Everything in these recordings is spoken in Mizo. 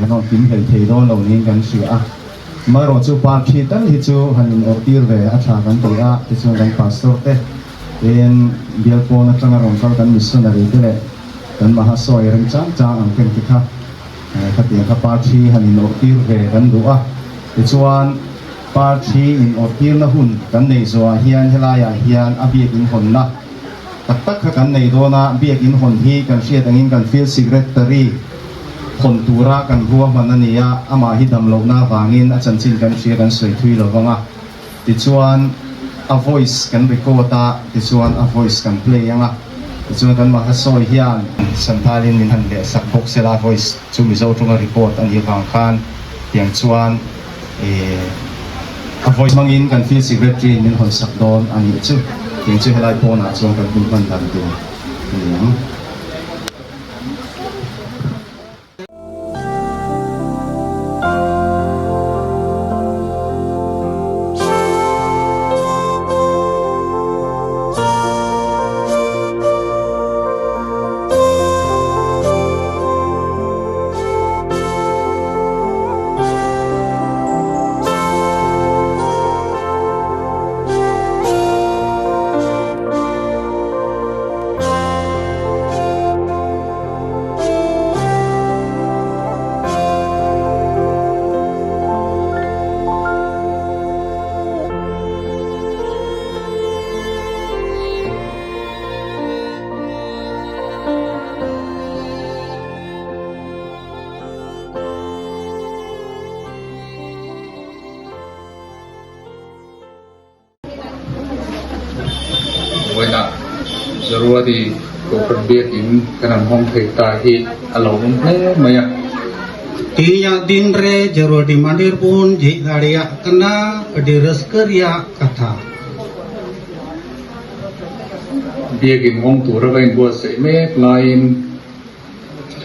An rawn kim hlei thei dawn lo niin kan hria a. Amaherawhchu parthi tal hi chu han in awrh tir ve a tha kan ti a, tichuan kan pastor te in bial pawn atanga rawn kal kan missionary te leh kan mahasawi reng chang chang ang ten te kha khatiang kha parthi han in awrh tir ve kan duh a. Tichuan parthi in awrh tirna hun kan neih zawhah hian helaiah hian a biakin hawnna tak tak kha kan nei dawn a, biakin hawn hi kan hriat angin kan field secretary hawn tura kan ruahman a ni a, amah hi dam lohna avangin a chanchin kan hria kan sawi thui lo vang a, tichuan a voice kan record a, tichuan a voice kan play ang a, tichuan kan maha sawi hian Santhalin min han leh sak bawk sela voice chu Mizo tawnga record a nih avang khan tiang chuan ih a voice hmangin kan field secretary in min hawn sak dawn a nih chu, tiang chu helai pawnah chuan kan hun hman dan tur a ni ang. Vawiinah January Kohhran biakin kan han hawng thei ta hi a lo awm hle mai a. Tihinya din re January mandir bun jih dariak kana adi raska riak katha. Biakin hawng tura ka inbuatsaih mek laiin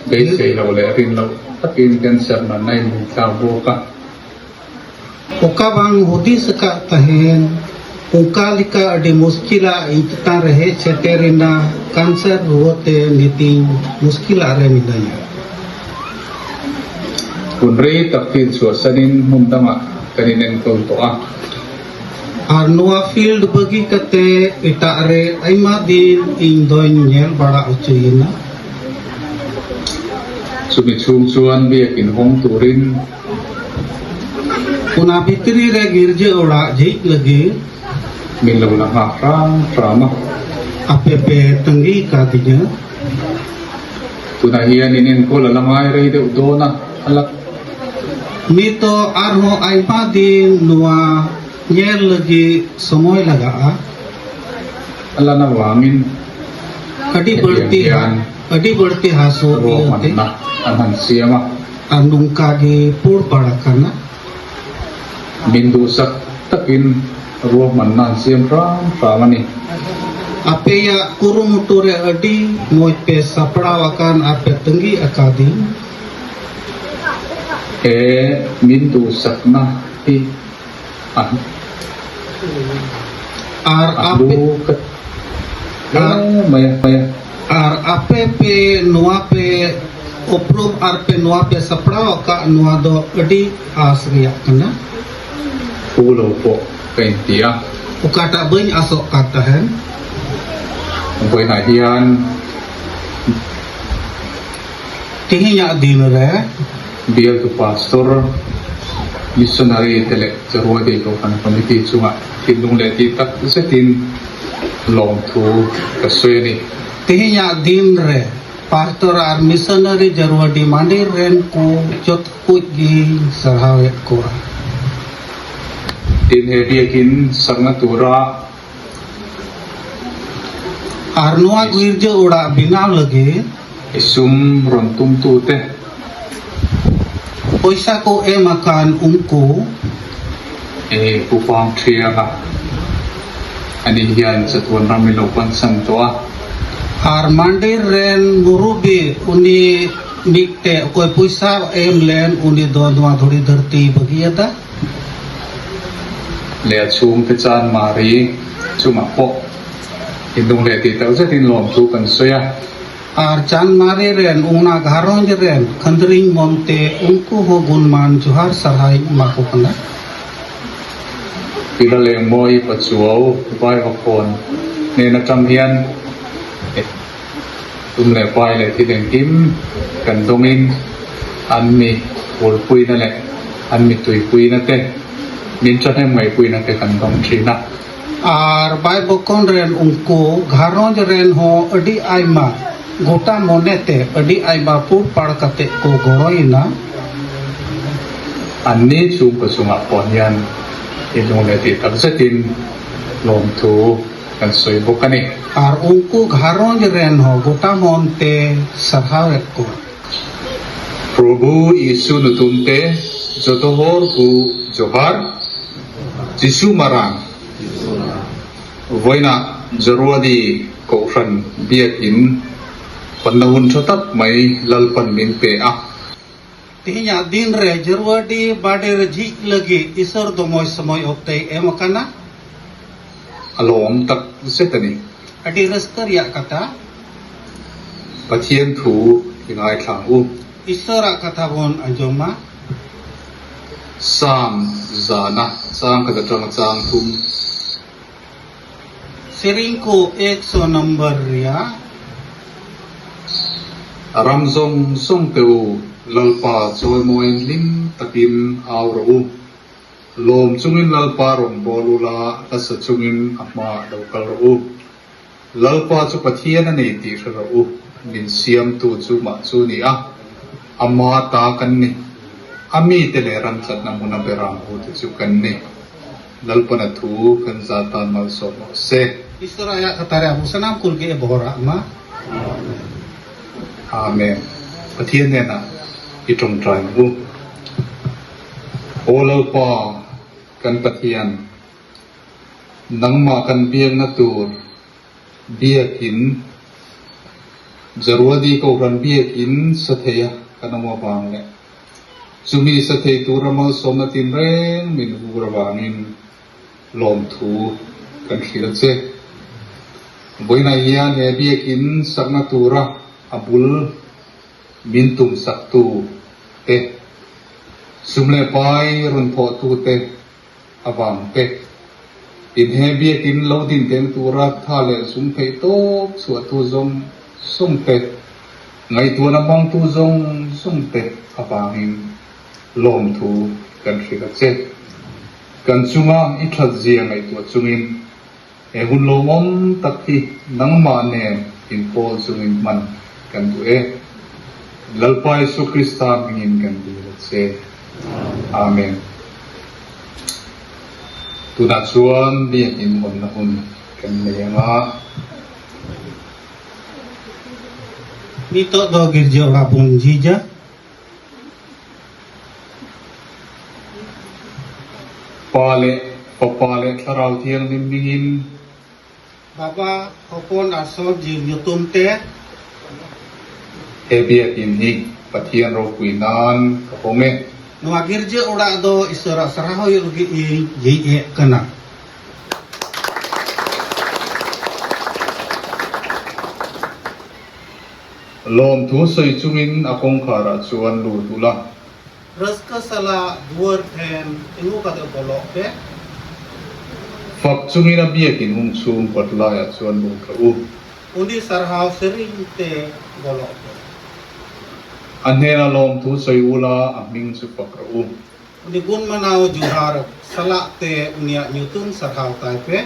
beisei loh leh rin loh takin cancer natna in min tlak bawk a. Oka bang hudis akat tahen ᱚᱱᱠᱟ ᱞᱮᱠᱟ ᱟᱹᱰᱤ ᱢᱩᱥᱠᱤᱞᱟᱜ ᱤᱧ ᱪᱮᱛᱟᱱ ᱨᱮ ᱦᱮᱡ ᱥᱮᱴᱮᱨᱮᱱᱟ ᱠᱟᱱᱥᱟᱨ ᱨᱩᱣᱟᱹ ᱛᱮ ᱱᱤᱛᱤᱧ ᱢᱩᱥᱠᱤᱞᱟᱜ ᱨᱮ ᱢᱤᱱᱟᱹᱧᱟ᱾ Hun rei tak hi chhuahsanin hmun dangah kan inenkawl tawh a. ᱟᱨ ᱱᱚᱣᱟ ᱯᱷᱤᱞᱰ ᱵᱟᱹᱜᱤ ᱠᱟᱛᱮ ᱮᱴᱟᱜ ᱨᱮ ᱟᱭᱢᱟ ᱫᱤᱱ ᱤᱧ ᱫᱚᱧ ᱧᱮᱞ ᱵᱟᱲᱟ ᱚᱪᱚᱭᱮᱱᱟ᱾ Chumi chhung chuan biakin hawng turin. Ona bhitri re girja orak jhij lagid. Min lo la nghak hram hram a. Ape pe tangi kadinya. Tunah hian in enkawl a la ngai rei deuh dawn a, a la. Nito arho aima din noa nyel lagi somoy laga'a. A lan avangin Adi hetiang barti hian adi barti haso iyate. ruahmanna an han siam a. Ar nungka ge pur bara kana. Min duhsak takin ruahmanna an siam hram hram a ni. Apeya kurumutu re adi moj pe sapraw akan ar pe tangi akading. He min duhsakna hi a Ar ape hlu ka hle mai a. Ar ape pe noa pe uprum ar pe noa pe sapraw akat noa do adi aas reyak kana. Pu lo pawh ka inti a. Okatak bainy asok kan tahen. Vawiinah hian. Tihinya din re. Bialtu Pastor, Missionary te leh Charuadei Kohhran Committee chungah thinlung leh tih tak zetin lawmthu ka sawi a ni. Tihinya din re. Pastor ar Missionary Jaruadi Mandir ren ku jot kuj gi sarhawet koa. Tin he biakin sakna tura. Ar noa girja orak binaw lagid. I sum rawn tumtute. Poisa ko em akan ungku. E Pu Pang Thianga ani hian chatuan ram i lo pansan tawh a. Ar Mandir ren murubi uni mikte okoi poisa em len uni do noa dhuri dharti bagiada. Leh a chhungte chan Mari chungah pawh indung leh tih tak zetin lawmthu kan sawi a. ᱟᱨ ᱪᱟᱸᱫᱽᱢᱟᱨᱤ ᱨᱮᱱ ᱚᱱᱟ ᱜᱷᱟᱨᱚᱸᱡᱽ ᱨᱮᱱ ᱠᱷᱟᱸᱫᱽᱨᱤᱧ ᱢᱚᱱᱛᱮ ᱩᱱᱠᱩ ᱦᱚᱸ ᱜᱩᱱᱢᱟᱱ ᱡᱚᱦᱟᱨ ᱥᱟᱨᱦᱟᱣᱤᱧ ᱮᱢᱟ ᱠᱚ ᱠᱟᱱᱟ᱾ Pi Lalengmawi Pachuau Vaivakawn hnen atang hian tum leh pai leh thil engkim kan dawngin an mi phurpuina leh an mi tuipuina te min thahnem ngaihpuina te kan dawng thin a. ᱟᱨ ᱵᱟᱭᱵᱚᱠᱚᱱ ᱨᱮᱱ ᱩᱱᱠᱩ ᱜᱷᱟᱨᱚᱸᱡᱽ ᱨᱮᱱ ᱦᱚᱸ ᱟᱹᱰᱤ ᱟᱭᱢᱟ ᱜᱚᱴᱟ ᱢᱚᱱᱮ ᱛᱮ ᱟᱹᱰᱤ ᱟᱭᱢᱟ ᱯᱩᱨ ᱯᱟᱲ ᱠᱟᱛᱮ ᱠᱚ ᱜᱚᱲᱚᱭᱮᱱᱟ᱾ Anni chhungkaw chungah pawh hian inlung leh tih tak zetin lawmthu kan sawi bawk a ni. ᱟᱨ ᱩᱱᱠᱩ ᱜᱷᱟᱨᱚᱸᱡᱽ ᱨᱮᱱ ᱦᱚᱸ ᱜᱚᱴᱟ ᱢᱚᱱ ᱛᱮ ᱥᱟᱨᱦᱟᱣᱮᱫ ᱠᱚᱣᱟ᱾ Prabhu Isu nutum te joto hor ku johar Jisu marang vawiinah Jaruadi Kohhran Biakin hawnna hun tha tak mai Lalpan min pe a. Tehenyah din re Jaruadi bade re jhij lagi Isor do moj somoy oktey em akana. A lawm tak zet a ni. Adi raska riak katha. Pathian thu i ngaithla ang u. Isora katha bon anjoma. Psalm zana chang khat atanga chang thum. Sering ko ek so number ria. A ram zawng zawng te u, Lalpa chawimawiin hlim takin au rawh u. Lawm chungin Lalpa rawn bawl u la, hla sa chungin a hmaah lo kal rawh u. Lalpa chu Pathian a nei tih hre rawh u, min siamtu chu mah chu ni a, ama ta kan ni. A mite leh ramtlatna hmuna beram hute chu kan ni. Lalpana thu kan za tan malsawm rawh se. Israel ka tare abu sanam kul ge bohra ma. Amen. Pathian hnenah i tawngtai ang u. Aw Lalpa kan Pathian, nangmah kan biakna tur biakin Jaruadi Kohhran biakin sa theia kan awm avang leh chumi sa thei tura malsawmna tinreng min hur avangin lawmthu kan hrilh a che. Vawiinah hian he biakin sakna tura a bul Min tumsaktu te, sum leh pai rawn thawhtu te avang te, inhe biakin lo din teng tura tha leh zung theih tawp chhuahtu zawng zawng te, ngaihtuahna hmangtu zawng zawng te avangin lawmthu kan hrilh a che. Kan chunga i thatzia ngaihtuah chungin He hun lawmawm tak hi nangmah nen inpawl chungin hman kan duh e. Lalpa Jesuh Krista hmingin kan dil a che. Amen. Tunah chuan biakin hawnna hun kan nei ang a. Nitoh do girja ora bun jija. Pa leh Fapa leh Thlarau Thianghlim hmingin. Baba, Hopon ar sawn jil nyutum te. He biakin hi Pathian ropui nan ka hawng e. Nowa girja ora do Isora sarahawi lagi i jei e kana. Lawmthu sawi chungin a kawngkharah chuan lut ula. Raska sala duar then ingu ka deuh bawlawh te. Fak chungin a biakin hung chhung kawt laiah chuan lut rawh u. Uni sarhau sering te bawlawh te. A hnenah lawmthu sawi ula a hming chu fak rawh u. Uni gun manau juhar salah te unia nyutum sarhau tai pe.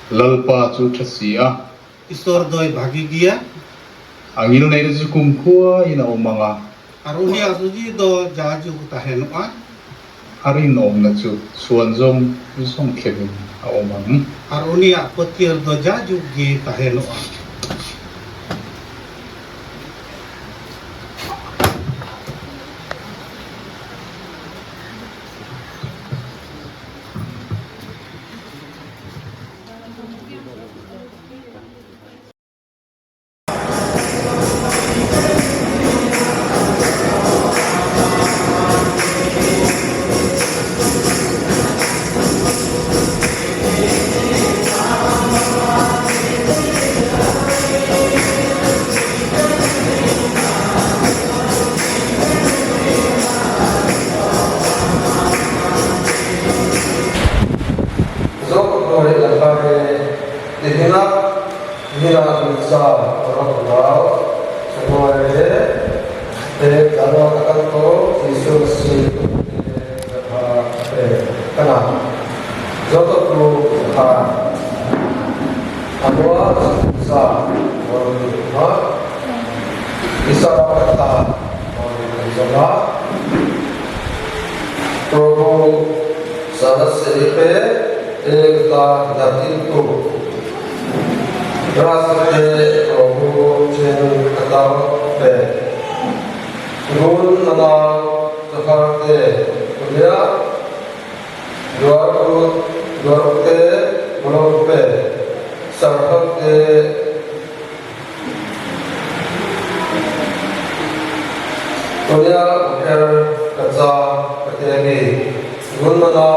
Lalpa chu tha si a. Isor doi bhagi gia. A ngil neih te chu kumkhua in a awm ang a. Ar unia suji do ja ju tahen a. A rinawmna chu chhuan zawng zawng thlengin a awm ang. Ar unia patir do ja ju gi tahen a. Glory Lakare Tihina Hina Nisa Orok Lau Sabuare Te Dalo Takanto Jisu Masih Kana Joto Tu Ha Anwa Sa Ha Isa Kata Zama Prabhu Sarasripe Ekta Datintu Rasate Prabhu Chen Kataw Pe Gun Nana Zakharte Kulia Dwarkut Dwarkte Mulokpe Sarhakte Kulia Ukher Kacha Katemi Gun Nana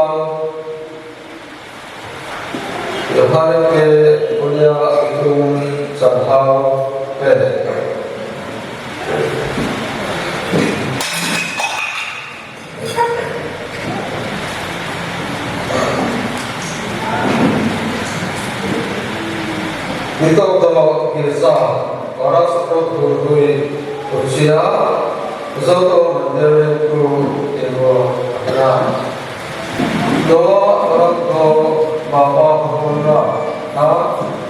Yohane Kulia Tung Chanhau Pe Nitawk Girza Parasprot Hurhui Kuchia Zoto Mandirin Tu Inwo Akna Do Orak Do Baba Hurra A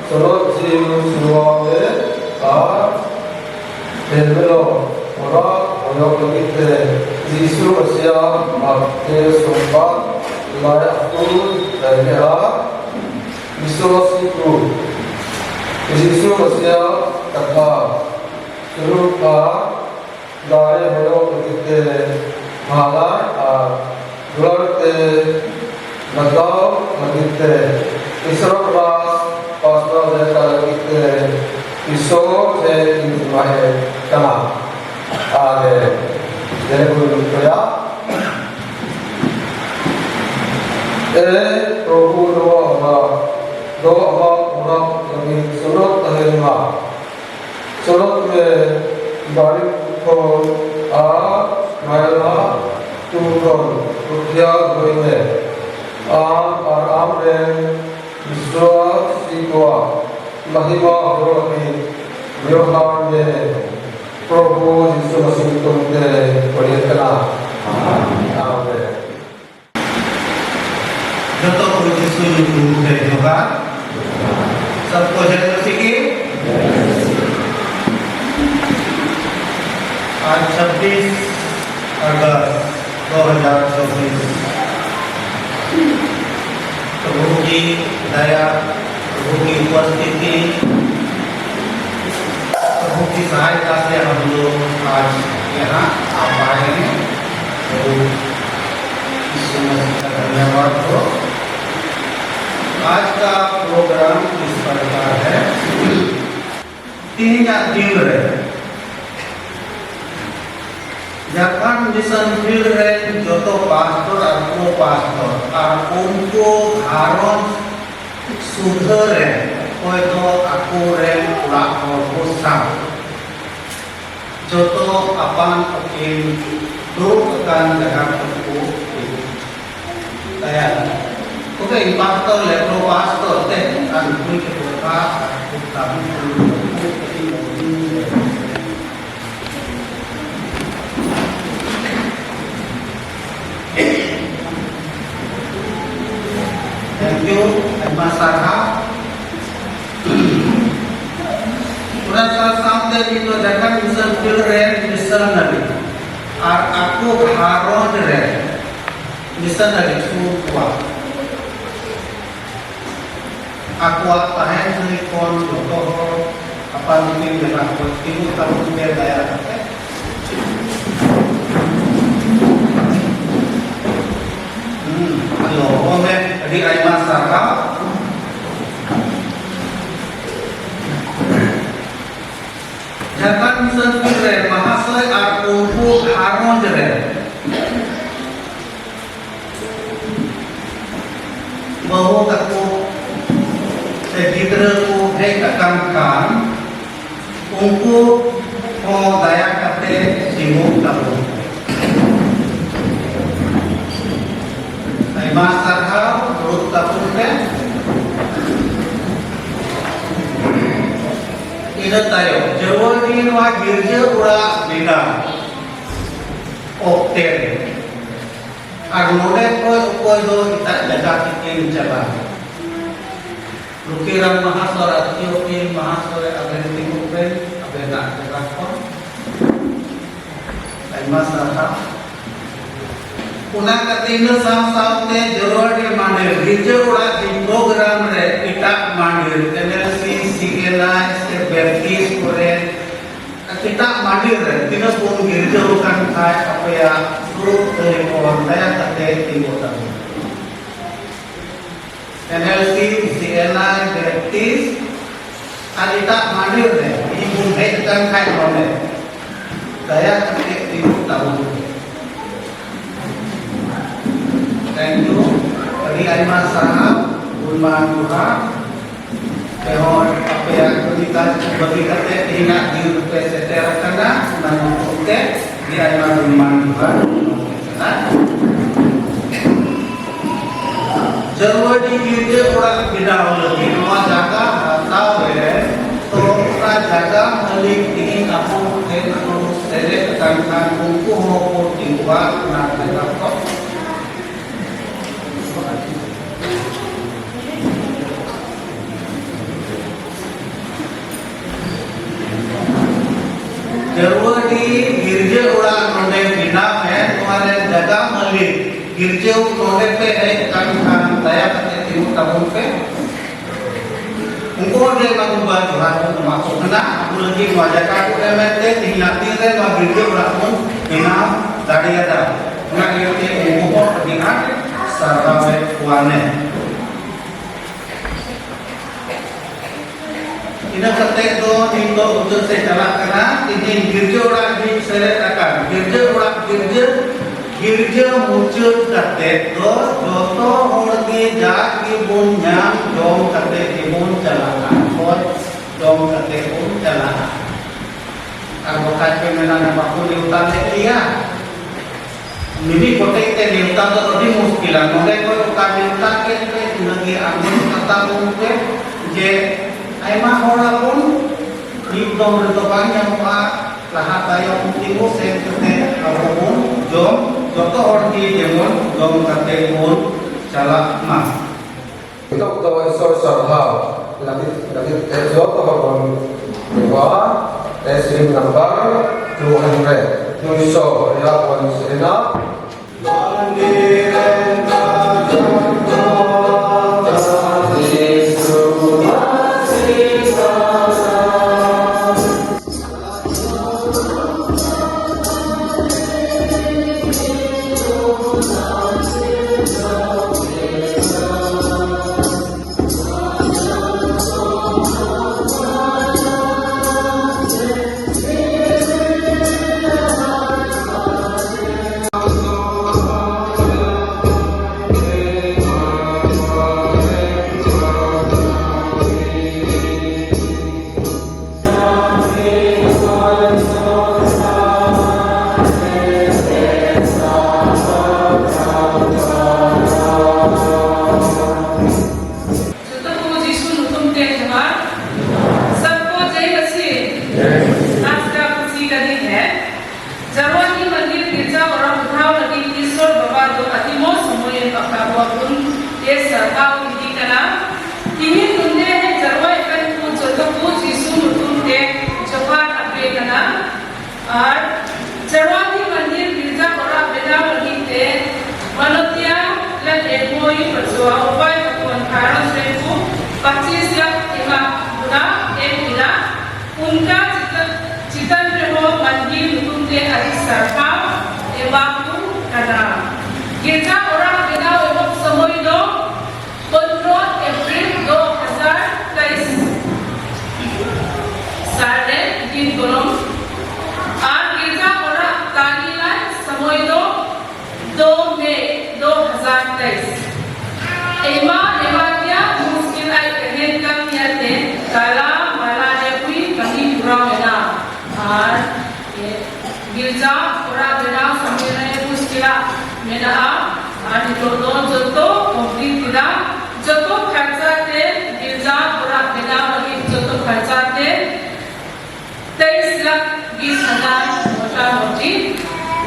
Sunot Jiu Suwa Me A Helmelo Orak Oyok Lagite Jisu Masia Bhakte Sumba Lai Akul Dai A Visuasi Tu Jisu Masia Katha Surupa Dai Hoyok Lagite Malai A Duarte Nagaw Lagite Isro Ras Pastor Zeta Lagite Iso Je Injumahe Kana Ade Jai E Prabhu Do Ama Do Ama Urak Lagi Sunot Tahelma Sunot Me Barik Ko A Maila Tu Kon Rukhya Goine Am Ar Am Ren Viswa Sikwa Mahima Horoki Yohan Ne Prabhu Jisu Masih Tumte Pariatana Amen. Joto ko Jisu nyutum te johar. Sabko जय मसीह की। आज 26 अगस्त 2024 प्रभु की दया, प्रभु की उपस्थिति, प्रभु की सहायता से हम लोग आज यहाँ आ पाए हैं। प्रभु यीशु मसीह का धन्यवाद हो। आज का प्रोग्राम इस प्रकार है। तीन दिन रे झारखंड मिशन फील्ड रे जतो पास्टर और को पास्टर और उनको घारंज सुधर रे कोई तो ako रे ओड़ा हर को साव जतो आपान अपिन दुरुब अकान जहां को तैयार Oke, pastor le pro pastor te kan kui ke kota kami Thank you, Ayma Sarha. Ora सावते nito Jharkhand mission field रे मिशनरी और ako घारोज रे मिशनरी सुर कुआ akwak tahen suri kon joto hor apan mungkin jaka ko timu tabun pe daya kate halo ome adi ayma sarha. Jharkhand mission field रे महाशय और उनको घारोज रे बहु तको से गिद्रा को हेज akan kan उनको को दया kate सिंगु tabo Ayma sarha durut tabun pe. Ina tayom Jarwadi noa girja orak binaw okte re ar nonde khon okoy do etak jaga tekin chalaa. Lukiram Mahasor ar Theophil Mahasoi aben tinggu ben abenag jaga khon. Ayma sarhaw. Ona kate ina saw sawte Jarwadi mandir girja orak di program re etak mandir NLC, CNI se Baptist kore etak mandir re tina bun girja akan khan apeyak group telepon daya kate tinggu tabun. NLC, CNI, Baptist ar etak mandir re tihiny bun hej akan khan nonde daya kate tinggu tabun pe. Thank you. Adi ayma sarhaw gunman johar. Nehor apeyak kami kaj bagi kate tihinyak din pe seter akana ona nyutum te adi ayma gunman johar kana. Jarwadi girja orak binaw lagi noa jaga hataw re to ona jaga malik tihiny abo then ko seled akan khan unku ho ko tingua ona jaga ko. Jarwadi girja orak nonde binaw he noa re jaga malik girja nonde pe hej akan khan daya kate tinggu tabun pe. Unku ho adi ayma gunman johar bun ema ko kana abo lagi noa jaga ko emet te tihinyak din re noa girja orak bun binaw dariada ona iyate unku ho adi ant sarhawet koane. Ina kate do nito muchat se chalak kana tihiny girja orak din seled akan girja orak girja girja muchat kate do joto hor ge ja ge bun nyam jom kate ge bun chalaga khoj jom kate bun chalaga ar bakaj pe mena bako newta le liya mimi gotej te newta do adi mushkila nonde khon oka newta ket pe inage anjom kata bun pe je ayma hor abon mid dom redo bang nyamoga laha tayom tingu sen kate abo bun jom joto hor ge jemon jom kate bun chalak ma. Nitok do isor sarhaw lagit lagit te joto hor bon tingua te sirim number 200 200 ria bon sirina. Joto ko Jisu nutum te johar. सबको जय मसीह। आज का खुशी का दिन है। जरवानी मंदिर गिरजा और उठाव लगी ईश्वर बाबा दो अतिमो समय पक्का बुन ये सरकार इदी कना तिही नुंदे है जरवा एकन को joto ko Jisu nutum te johar ape kana और जरवानी मंदिर गिरजा और बेदाव लगी te manotia lan emoi pachua upai pakon kharon srepu 25 lakh ima guna em ina unka chitan reho mandir nutum te adi sarhaw emaku kana girja ora bedaw ehop samoy do 15 April 2023 साल din kolom ar girja ora talilan samoy do 2 May 2023.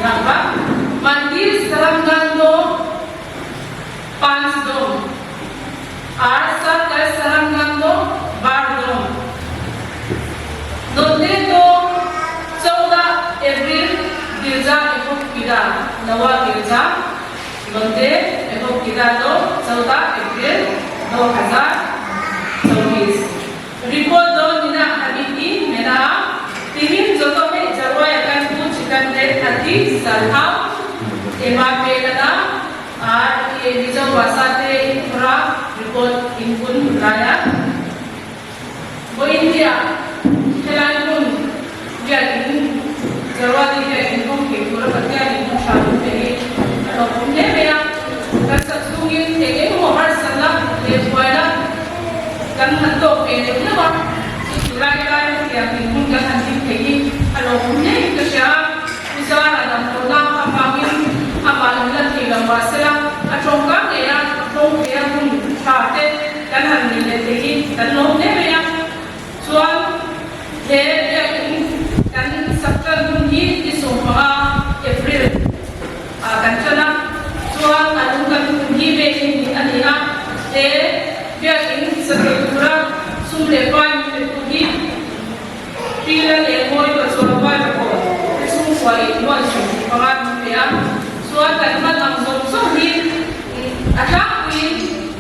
Dhaka Mandir Sarangan do Panch dom ar Sarkar Sarangan do Bar dom. Nonde do 14 April Girja Ehok Kida Nawa Girja Nonde Ehok Kida do 14 April 2024. Report do nina habit i mena tihin joto he jarwai akan ku chikan te hati sarhau ema pe kana ar e Mizo bhasa te infra report in kun raya bo India helai hun biak in jarwani biak in kong thei tura Pathian in hmun tha min pe hi a hlawhawm hle mai a, kan sak chungin eng engemaw harsatna leh buaina Kan han tawk ve deuh deuh a, chu chu lai lai hetiang dinhmun kan han ding thei hi a lawmawm hle in ka hria a, Pu Zara damlohna avangin amah in lan thei lo mah sela a tawngka ngei a, a tawng thei a hun tha te kan han nei leh thei hi kan lawm hle mai a, chuan he biakinn kan sak tan hun hi ni 15 April ah kan tan a, chuan a lung kan hun hi May ni hnih a ni a, he Biakinn sa thei tura sum leh pai min pe tu hi Pila leh Mawi Pachuan vai pakhaw te chhungkua in nuai 25 min pe a, chuan kan hman ang zawng zawng hi a tlangpuiin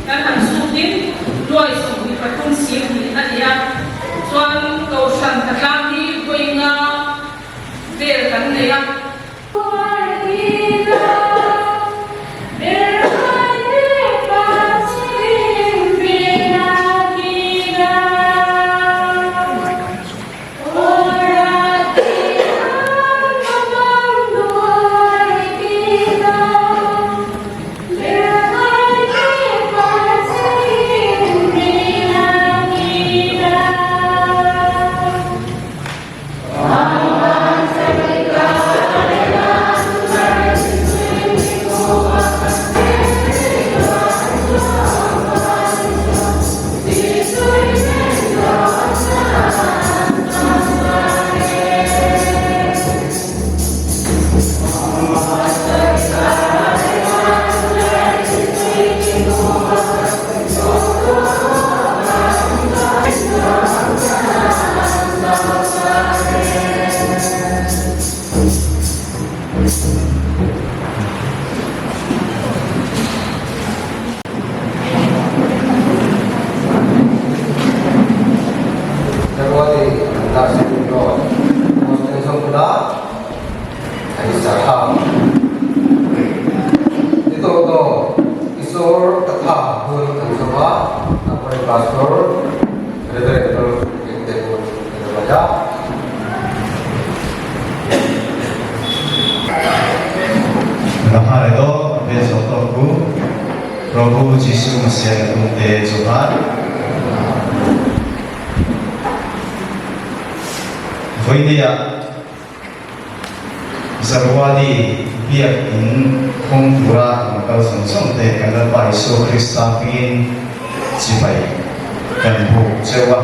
kan han chhukin nuai 23 sim hnih a ni a, chuan Kohhran tlatlang hi vawi nga vel kan nei a. January 16 do Muslim ay sarham. Ito do Isor Katha Hun Kansama Apare Pastor Reverend Rahare do Bezotoku Prabhu Jisu Masih Kumte Johar Voinia Zarwali biak in khawng tura an kal zawng zawng te kan Lalpa Isua Krista hmingin chibai kan buk cheu a.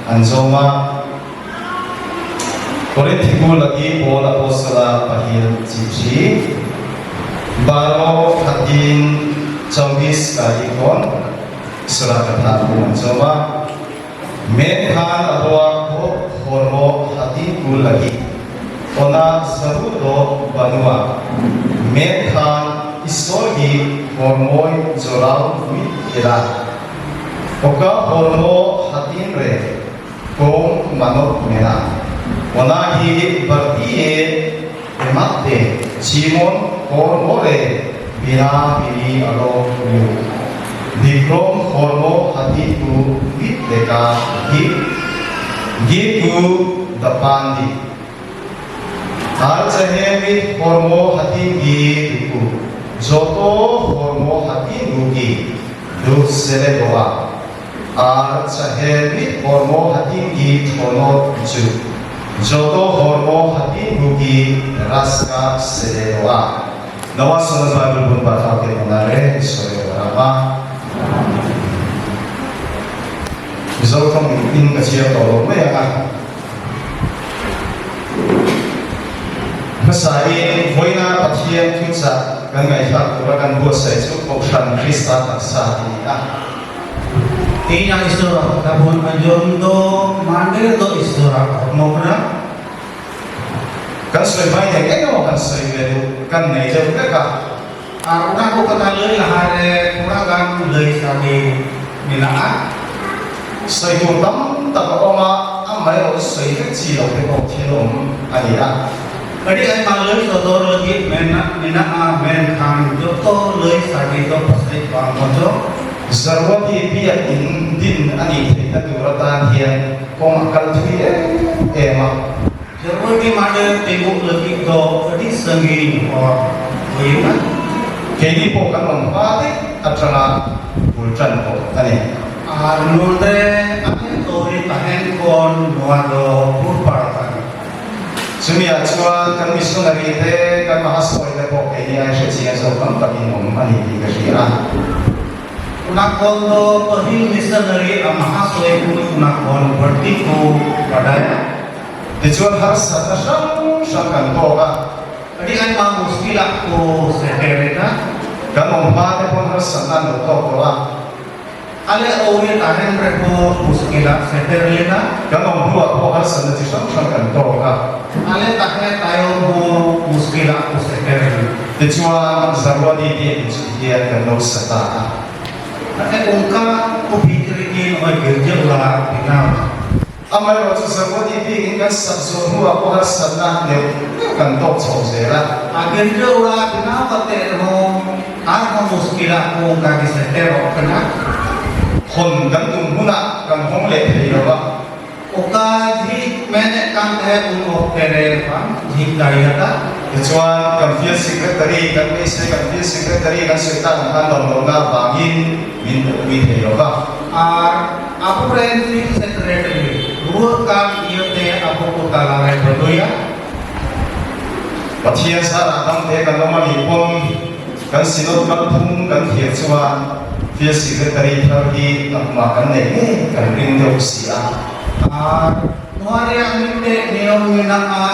An zawm a, Korinthi bu laki Paul Apostle-a pahil chiphi, Baro khatin 24 ka ikon sura katha bu an zawm a. Men khan a boa ko hormo hatin ku lagi ona zaru do banua men khan isor gi hormoi jorau mit ila oka hormo hatin re kong manok mena ona gi barti e ematte chimon hormo re bina bini alo miu Bikrom hormo hati ku bit leka gi gi ku dapandi ar chahe mit hormo hati gi ku joto hormo hati nu gi du sele goa ar chahe mit hormo hati gi thono chu joto hormo hati nu gi raska sele goa Nawa Sunod Bible bun batha ke onare sore warama Mizo tawng in ka chhiar tawh lo mai ang a. Hmasain vawiina Pathian thuchah kan ngaihthlak tura kan buatsaih chu Kohhran Krista taksa a ni a. Ina Isora tabun anjom do mandir do Isora mokra. Kan sawi hmai eng eng emaw kan sawi ve duh kan nei deuh vek a. Aruna ko kata lei laha le thura gan lei sadi mila a. Sawi tur tam tak a awm a, amaherawh sawi vek chi lo te pawh thil awm a ni a. Adi aima lei sodor lagi mena a men khan joto lei sadi do pasai bang mojo. Zarwati biakin din a nih theihna tur atan hian kawng a kal thui em em a. Zarwati mah tenguk lagi do adi sangin hor huina. Keini pawh kan awm hma daih atanga bul tan tawh a ni. Ar nunre a en tori tahen khawn nua do purpar kan. Chumi-ah chuan kan missionary te, kan mahasawi te pawh keini ai hre chiang zawk tam takin awm a ni tih ka hria a. Unakhawn do pahil missionary a mahasawi ku unakhawn bharti ku badai a. Tichuan harsatna hrang hrang kan tawk a. Adi aima muskil-ah ku seter ina. Kan awm hma te pawn harsatna an lo tawk tawh a. Ale awri tahen reho muskil-ah seter lena. Kan awm hnuah pawh harsatna chi hrang hrang kan tawk a. Ale tahe tayo ho muskil-ah ku seter lena. Tichuan Zarwadi biakinn chu hian kan lo sa ta a. Ate ungka ku bikrikin oi girja ula binaw. Amaherawh chu Zarwadi bikin kan sak zawh hnuah pawh harsatna neuh neuh kan tawk chho zel a. A girja ula binaw ka teh ho ar ho muskil-ah ku ka giseter awk kana. Hawn kan tum hunah kan hawng leh thei lo a. Awka jik mene kan teh un awk tere bang jik dai ata. Tichuan kan field secretary kan beisei kan field secretary kan sawi tak ang khan dam lohna vangin min awpui thei lo va. Ar apu ren field secretary ruah kan iate apu ku tala re baduia. Pathian zarah dam te kan awm a nih pawn kan synod kalphung kan thlir chuan field secretary thar hi a kumah kan neih ngei kan ring deuh si a. Ar nuaria mite niyom mina a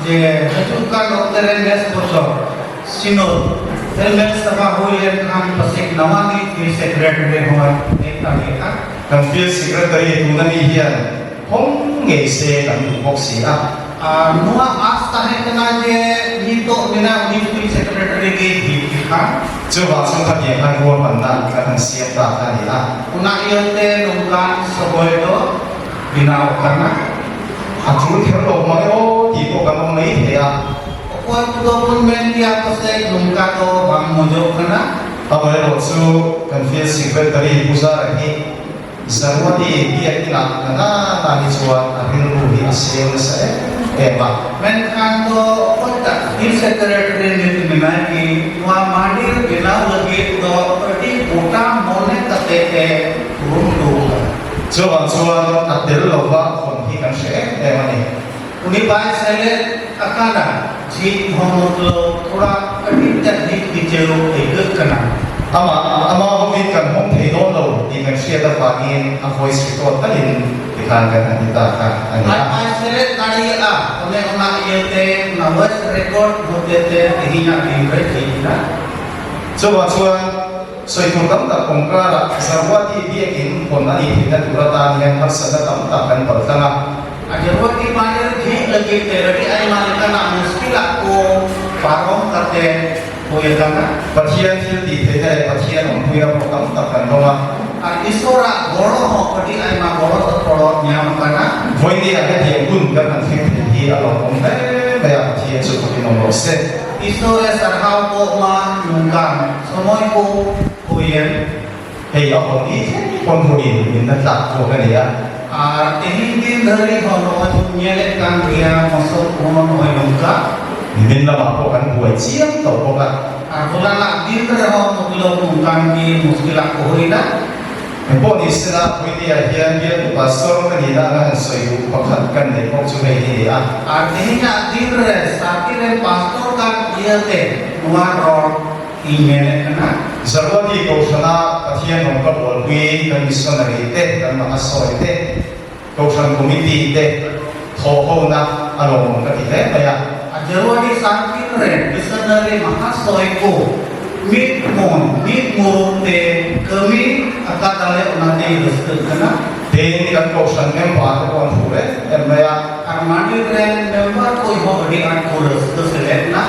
je haju kan oktere nes bocor synod Helmet sabha hui len khan pasik nawani field secretary hoi ek tali a. Kan field secretary tuna mi hian hawng ngei se kan duh bawk si a. Nua as tahe kana je nito mina uni field secretary ge hi ti kha. Chuvang chuan khatiang khan ruahmanna kan han siam ta kha a ni a. Una ilte nungkan saboy do binaw kana. A tul kher lo mang e aw tih pawh kan awm mai thei a. Okoi kudopun men tia pasek nungka do bang mojo kana. Amaherawh chu kan field secretary Pu Zara hi Zarwadi biak inah na na na hi chuan a rilru hi a seng nasa em em a. Men khan do okoi field secretary nit minai ki nua mandir binaw lagi do adi gota mone kate e rum du ka. Chuvang chuan a tel lova hawn hi kan hre em em a ni. Uni bai sele akana jik homot lo thora adi te hik di cheu ei gak kana. Amah ama hovin kan hawng thei dawn lo tih kan hriat avangin a voice record talin tikhan kan han ti ta kha a ni a. Ai bai sele tari a one ona ia te na voice record hote te tihinya din re thei na. Chuvang chuan sawi tur tam tak awm karah Zarwati biakin hawn a nih theihna tur atan hian harsatna tam tak kan pal tlang a. A Zarwati mandir jih lagi te adi aima lekana muskil-ah ku parom kate hui kana. Pathian thil tih theihna leh Pathian awmpuina pawh tam tak kan dawng a. A Isawrah goro ho adi aima goro soporo nyam kana. Vawinia hetiang hun kan han thleng thei hi a lawmawm hle mai a, Pathian chu fakin awm rawh se. Isawre sarhau pawh ma lungkan sawmawi ku huien. Hei a hawn i thleng pawn hunin min la tlak zawk a ni a. Ar tehin din dhari ho nawi hun ngeleh kan ria mosok ho nawi lungka. Nimin lamah pawh kan buai chiang tawh bawk a. Ar hulanah din re ho mutlo lungkan ki muskilah ku huina. Engpawh ni sela Puitea hian bialtu pastor ka nihna anga han sawi duh pakhat kan neih bawk chu hei hi ni a. Ar tehinah din re sati ren pastor kan bialte nuar rawr i ngeleh kana. Zarwadi Kohhrana Pathian rawng ka bualpui kan missionary te, kan mahasawi te, Kohhran committee te thawhhona a lawmawm ka ti hle mai a. Jarwadi Sarkin ren missionary mahasoy ko mid mon mid muruk te kami akadale onate raska kana. Tin, kan kohhran member te pawh an hmu em em mai a. Ar mandir ren member ko ho adi an ko raska selet na.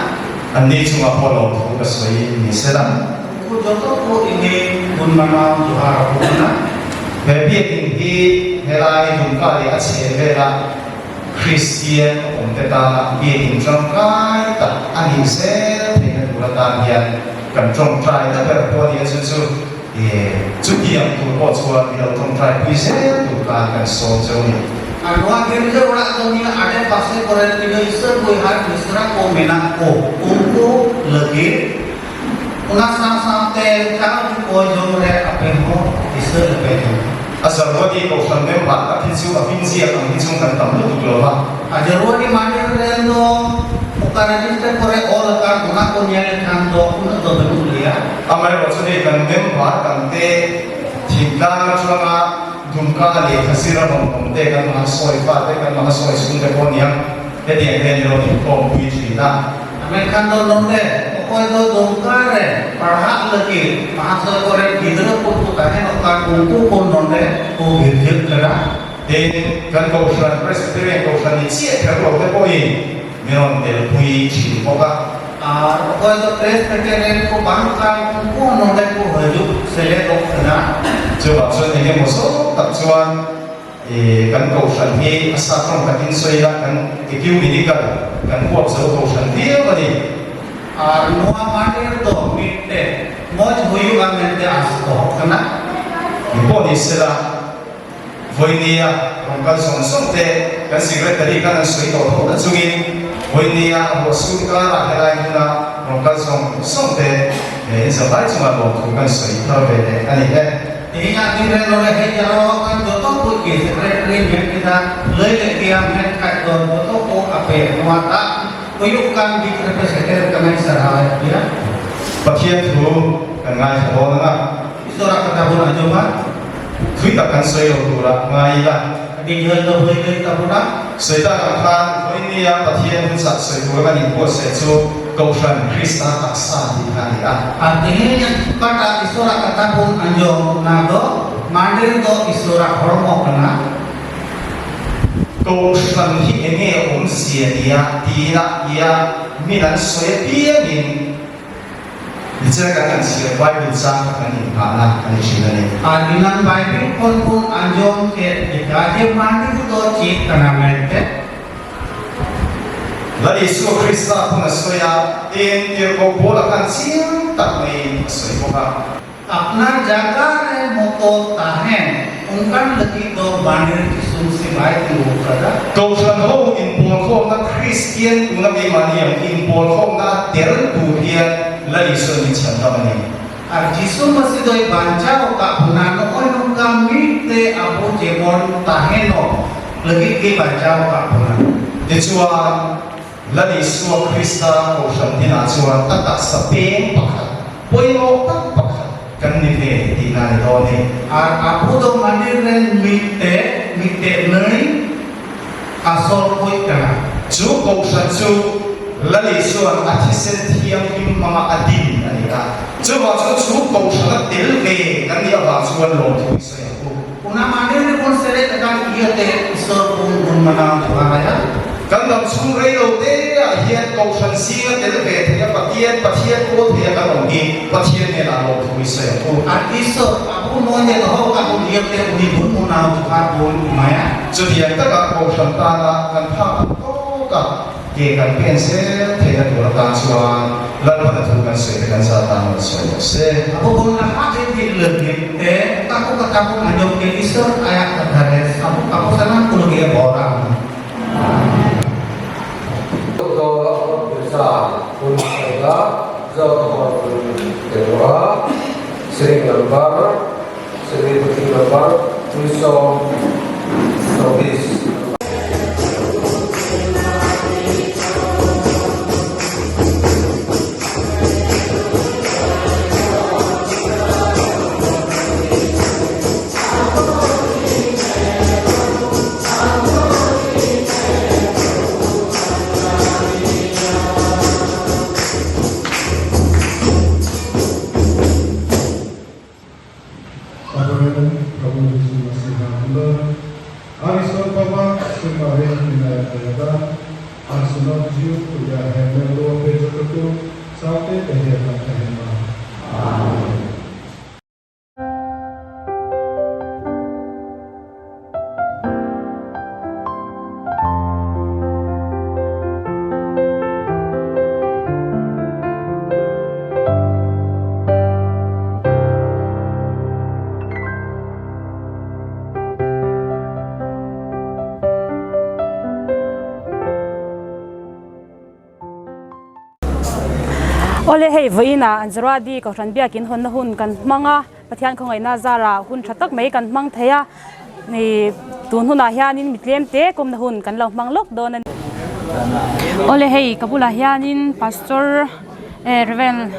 Anni chungah pawh lawmthu ka sawi ni se la. Ku joto ko ini gun manaw johar a pu na. He biakinn hi helai Dumka leh a chheh vela Kristian awmte tana biakinn tangkai tak a nih zel theihna tur atan hian kan tawngtai ta ber pawh a ni a, chu chu chutiang tur pawh chuan mi lo tawngtai pui zel tur khan kan sawm cheu a ni. Ar nuwa girja orak do nia ade pase kore tina isar boihar misra ko menak ko unku lagid ona saw saw te chau ko jom re ape ho isar ape jom. A Zarwadi Kohhran member tak hi chu a hming ziak ang hi chung kan tam lutuk lo va. A Zarwadi Mandir ren do oka register kore ol akan ona ko nyel lekhan do unak do banuk lia. Amaherawh chu hei kan member kan te thingtlang atanga Dumka lehkha zir a rawn awm te kan mahasawi fa te kan mahasawi chhung te pawh aniang hetiang hian i rawn inkhawm pui thin a. Mengkhan do nonde okoy do Dumka re parhak lagid mahasoy kore gidra ko ko tahen oka ungku ko nonde ko girjak kana. Tin, kan Kohhran Presbyterian Kohhran ni chiah kher lo te pawhin min rawn telpui thin bawk a. Ar okoy do Presbyterian ko bang kan ungku nonde ko hajuk seledok kana. Chuvang chuan eng emaw zawng tak chuan kan Kohhran hi a sa tawng takin sawi ila kan ecumenical kan huap zo Kohhran viau a ni. Ar nuwa mandir do mitte moj huyuga mente as dohok kana. Eng pawh ni sela Vawinia rawn kal zawng zawng te kan Secretary khan an sawi tawh tho ta chungin Vawinia a haw sum karah helai hmuna rawn kal zawng zawng te in zavai chungah lawmthu kan sawi thar ve leh a ni e. Tihinya tin reng lo le hei erawh kan joto pui ki Secretary men kita lei leh tiang men khaih dawn joto pawh a pe nuat a puyuk kan bik repe seter ka ngai sarhai a tia. Pathian thu kan ngaithla dawn ang a. Isawrah ka ta hun a jawm a. Thui tak kan sawi lo tura ngai ila. A ding hian lo hlei hlei ta hun a. Sawi tak ang khan vawinia Pathian hun chah sawi tura kan inbuatsaih chu Kohhran Krista taksa tih kha a ni a. A tihian kata Isawrah ka ta hun a jawm na do mandir do Isawrah hormo kana. Kohhran hi enge awmzia nia tina tia min an sawi apiangin Nichina kan han chhiar Bible chang kha kan inghahna a ni thin a ni. Adinan Bible khon pun anjom ke lika je mandir do chit kana mente. Lal Isua Krista hun a sawi a, tin tirhkoh Paula khan chiang tak maiin a sawi bawk a. Apnar jaga re moto tahen ungkan lagi do mandir jisung si bai tingu kada. Kohhran ho inpawlkhawmna Kristian tuna keimahni ang inpawlkhawmna tel tur hian Lal Isua min chhan dam a ni. Ar Jisu Masih doi banchao ka buna nooi nungka mi te abu jemon taheno lagi ki banchao ka buna. Tichuan, Lal Isua Krista Kohhran dinah chuan a taksa peng pakhat, pawimawh tak pakhat kan ni ve tihna a ni dawn e. Ar abu do mandir ren mi te mi te nui a sawl pawih kana. Chu Kohhran chu Lal Isua'n a thisen thianghlim hmanga a din a ni a. Chuvang chuan chu Kohhran a tel ve kan nih avang chuan lawmthu i sawi ang u. Una mandir ri pun sele tekan ia te isor pun gun manang tuhan aya. Kan dam chhung rei lo te ah hian Kohhran zinga tel ve thei a Pathian Pathian kawl thei a kan awm hi Pathian hnenah lawmthu i sawi ang u. An isor abu mawi te ho ka bun ia te uni bun unau tuhan bun maya. Chutiang takah Kohhran tana kan phak ang tawk a. Ke kan pen zel theihna tur atan chuan Lalpana thu kan sawi te kan zat tan rawn sawi rawh se. A bawkawna ha te tih leh nghet te ka ku ka ta ku anyawm ke isor ayak ka thare abu ka ku sanam ku lagi a bawr ang. Do Mirza hun saida zo hor hun telwa siring number siring booking number 224. November, Arison Papa Semarin Minaya Jayadan, Arsunok Jiu Kuya Hemel Lo Pejotoku, Saute Teheta Tehema. Amen. Awle hei vawiinah an Zaradi Kohhran biakin hawnna hun kan hmang a, Pathian khawngaihna zarah hun tha tak mai kan hmang thei a, ih tun hunah hianin mi tlem te kawmna hun kan lo hmang lawk dawn a ni. Awle hei ka bulah hianin Pastor eh Rev.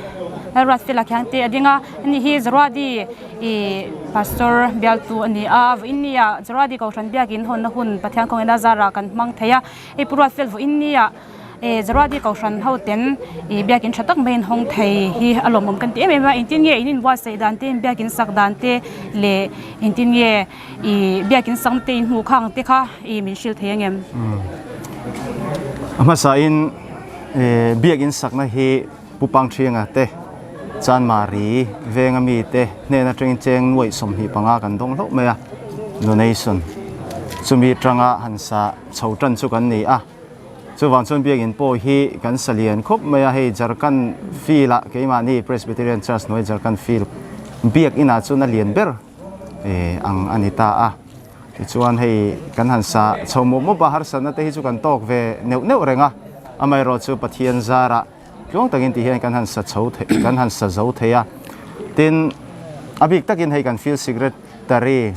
Lalruatfela Khiangte a ding a, ani hi Zaradi ih Pastor bialtu a ni a, vawiin nia Zaradi Kohhran biakin hawnna hun Pathian khawngaihna zarah kan hmang thei a, hei Pu Ruatfel vawiin nia. Zaradi Kohhran ho ten ih biakin tha tak maiin hawng thei hi a lawmawm kan ti em em a, engtin nge in inbuatsaih dan te biakin sak dan te leh engtin nge ih biakin sak te in hmuh khang te kha ih min hrilh thei ang em? A hmasain biakin sakna hi Pu Pangthianga te, Chanmari venga mi te hnen atangin cheng nuaih 25 kan dawng hlauh mai a, donation chumi atanga han sa chho tan chu kan ni a. Chuvang chuan biakinn pawh hi kan sa lian khawp mai a, hei Jharkhand field ah keimahni Presbyterian Church hnuai Jharkhand field biakinn ah chuan a lian ber ang a ni ta a. Tichuan hei kan han sa chho mawp mawp a, harsatna te hi chu kan tawk ve neuh neuh reng a, amaherawhchu Pathian zarah tluang takin ti hian kan han sa chho thei kan han sa zo thei a. Tin, a bik takin hei kan field secretary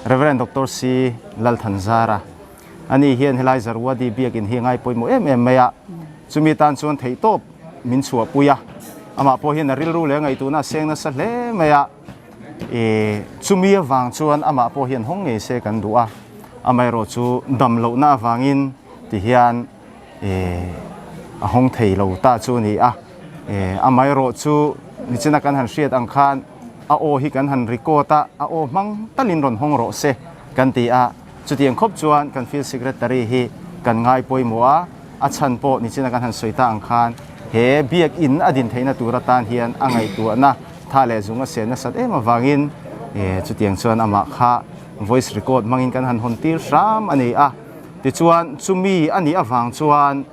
Rev. Doctor C. Lalthanzara Ani hian helai Zarwadi biakin hi a ngai pawimawh em em mai a, chumi tan chuan theihtawp min chhuahpui a, amah pawh hian a rilru leh a ngaihtuhna a seng nasa hle mai a, ih chumi avang chuan amah pawh hian hawng ngei se kan duh a, amaherawh chu dam lohna avangin ti hian ih a hawng thei lo ta chu a ni a, ih amaherawh chu nichina kan han hriat ang khan a aw hi kan han record a, a aw hmang talin rawn hawng rawh se kan ti a. Chutiang khawp chuan kan Field Secretary hi kan ngai pawimawh a, a chhan pawh nichina kan han sawi ta ang khan he biakinn a din theihna tur atan hian a ngaihtuahna tha leh zung a sen nasat em avangin chutiang chuan amah kha voice record hmangin kan han hawn tir hram a ni a. Tichuan chumi a nih avang chuan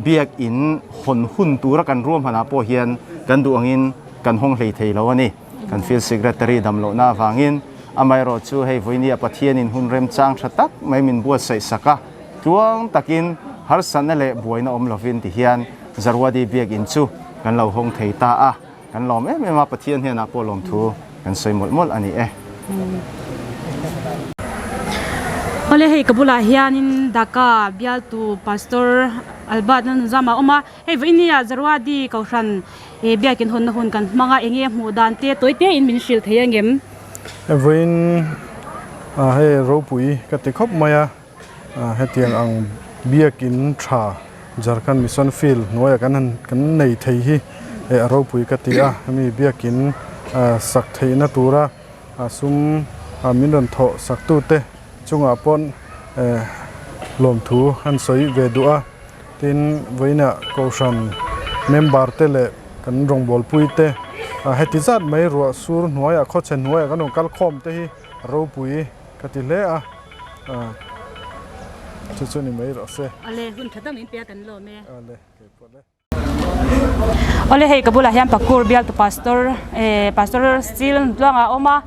biakinn hawn hun tura kan ruahmanah pawh hian kan duh angin kan hawng hlei thei lo a ni. Kan Field Secretary damlohna avangin amaherawh chu hei vawinia Pathianin hun remchang tha tak mai min buatsaih sak a, tluang takin harsatna leh buaina awm lovin ti hian Zarwadi biakinn chu kan lo hawng thei ta a, kan lawm em em a, Pathian hnenah pawh lawmthu kan sawi mawlh mawlh a ni e. Awle hei ka bulah hianin Dhaka bialtu Pastor Albert Lalnunzama a awm a. Hei vawinia Zarwadi Kohhran eh biakin hawnna hun kan hmang a, enge hmuh dan te tawi te in min hrilh thei angem? Vawiin ah hei ropui ka ti khawp mai a, hetiang ang biakin tha Jharkhand Mission Field hnuaiah kan han kan nei thei hi eh a ropui ka ti a, hemi biakin sak theihna tura sum min rawn thawh sak tute chungah pawn eh lawmthu an sawi ve duh a. Tin, vawiinah Kohhran member te leh kan rawngbawlpui te heti zat mai ruah sur hnuaiah khawchhe hnuaiah kan rawn kal khawm te hi ropui ka ti hle a, chu chu ni mai rawh se. Awle, hun tha dang in pe a kan lawm e. Awle, kei pawh le. Awle hei ka bulah hian Pakur bialtu pastor eh pastor Steel Tluanga a awm a,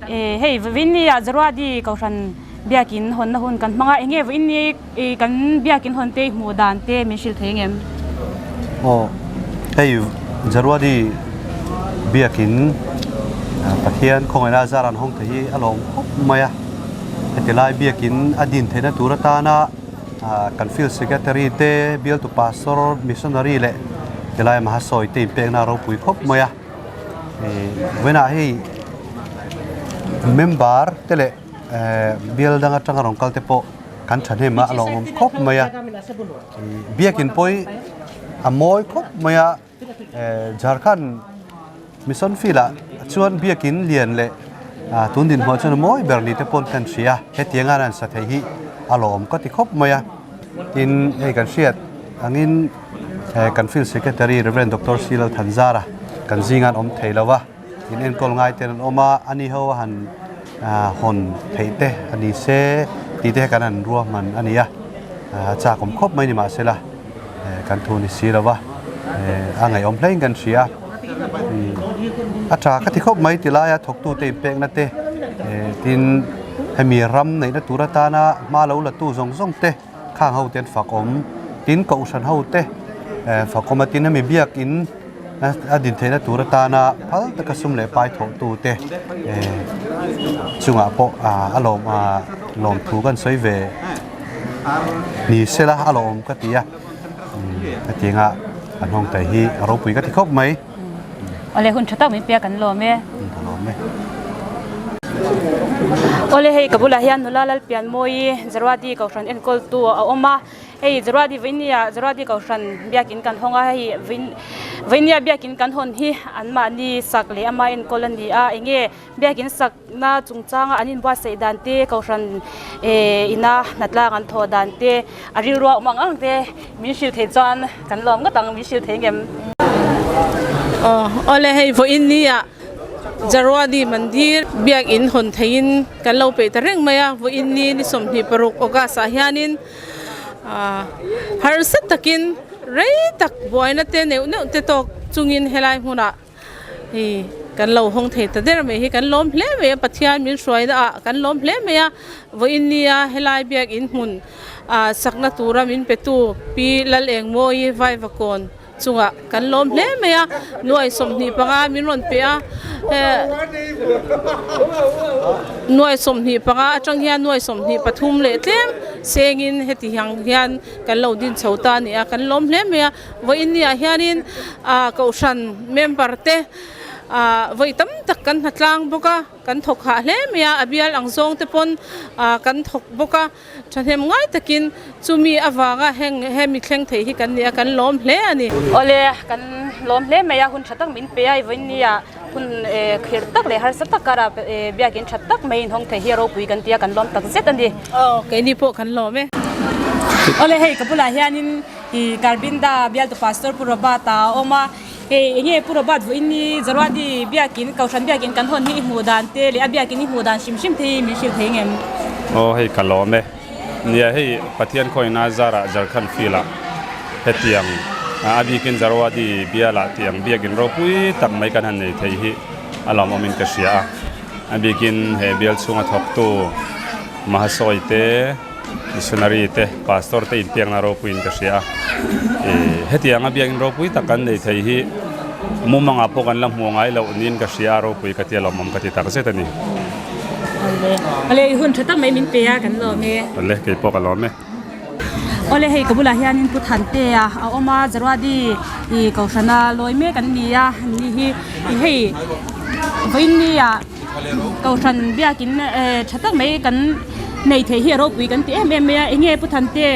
eh hei vawiin nia Jaruadi Kohhran biakin hawnna hun kan hmang a, enge vawiin ni ih kan biakin hawn te hmuh dan te min hrilh thei ang em? Aw hei Jaruadi biakin Pathian khawngaihna zar an hawng thei hi a lawm khawp mai a, heti lai biakin a din theihna tur atana Kan Field Secretary te, Bialtu Pastor, Missionary leh tilai Mahasawi te inpekna a ropui khawp mai a. Vawiinah hei member te leh bial dang atanga rawn kal te pawh kan thahnem a, a lawmawm khawp mai a. Biakin pawh a mawi khawp mai a. Jharkhand Mission Field ah chuan biakin lian leh Tun dinhmuh chuan mawi ber ni te pawn kan hria hetiang a an sa thei hi a lawm ka ti khawp mai a. Tin hei kan hriat angin kan field secretary Rev Doctor C Lalthanzara kan zinga an awm thei lo va, in enkawl ngai ten an awm a, ani ho a han hawn theih te a ni se tih te kan han ruahman a ni a, a chak awm khawp mai ni mahsela kan thu ni si lo va, a ngaihawm hlein kan hria a, a tha ka ti khawp mai ti laia thawktute inpekna te tin hemi ram neihna tur atana hma lo la tu zawng zawng te khang ho te an fak awm tin kohhran ho te fak awm a tin hemi biakin a din theihna tur atana phal taka sum leh pai thawh tu te chungah pawh a lawm lawmthu kan sawi ve ni sela a lawm ka ti a hetianga an hawng tai hi a ropui ka ti khawp mai. Awle hun tha tak min pia kan lawm e. Ka lawm e. Awle hei ka bulah hian nula Lalpianmawi Zarwadi Kohhran enkawltu a awm a. Hei Zarwadi Vainia Zarwadi Kohhran biakin kan hawng a, hei Vainia biakin kan hawn hi anmahni sak leh ama enkawl a ni a. Enge biakin sakna chungchanga an inbuatsaih dan te, Kohhran ina hnatlang an thawh dan te, a rilrua awm ang ang te min hrilh theih chuan kan lawm ngawt ang, min hrilh thei ngem. Awle hei vawiin nia Jarwadi Mandir biakin hawn theihin kan lo peih ta reng mai a, vawiin ni ni 26 August ah hianin harsa takin rei tak buaina te neuh neuh te tawk chungin helai hmunah hei kan lo hawng thei ta der mai hi kan lawm hle mai a, Pathian min hruaina ah kan lawm hle mai a, vawiin nia helai biakin hmun sakna tura min petu Pi Lalengmawi Vaivakawn chungah kan lawm hle mai a, nuai 25 min rawn pe a, nuai 25 atang hian nuai 23 leh tlem sengin heti ang hian kan lo din chho ta a ni a, kan lawm hle mai a, vawiin ni ah hianin ah kohhran member te ah vawi tam tak kan hnatlang bawk a, kan thawk hah hle mai a, a bial ang zawng te pawn ah kan thawk bawk a. Thahnem ngai takin chumi avanga heng hemi thleng thei hi kan ni a, kan lawm hle a ni. Awle, kan lawm hle mai a, hun tha tak min pe a, i vawiin nia hun khirh tak leh harsa tak kara biakin tha tak mai inhawng thei hi a ropui kan ti a, kan lawm tak zet a ni. Aw, keini pawh kan lawm e. Awle, hei ka bulah hianin i Karbinda bialtu Pastor Pu Robert a awm a, hei enge Pu Robert vawiin ni Jaruadi biakin Kohhran biakin kan hawn hi i hmuh dan te leh a biakin i hmuh dan hrim hrim te hi min hrilh thei ngem? Aw hei ka lawm e. Nia hei Pathian khawina zarah Jharkhand field ah hetiang a bikin Jaruadi bialah tiang biakin ropui tak mai kan han nei thei hi a lawmawmin ka hria a. A bikin he bial chhunga thawktu Mahasawi te, Missionary te, Pastor te inpiakna ropuiin ka hria a. Hetianga biakin ropui tak kan nei thei hi mumangah pawh kan la hmuh ngai loh niin ka hria a, ropui ka ti a lawmawm ka ti tak zet a ni. Awle, awle i hun tha tak mai min pe a, kan lawm e. Awle, kei pawh ka lawm e. Awle hei ka bulah hianin Pu Thantea a awm a, Jaruadi i Kohhrana lawi mek an ni a, an ni hi i hei vawiin nia Kohhran biakin tha tak mai kan nei thei hi a ropui kan ti em em mai a, enge Pu Thante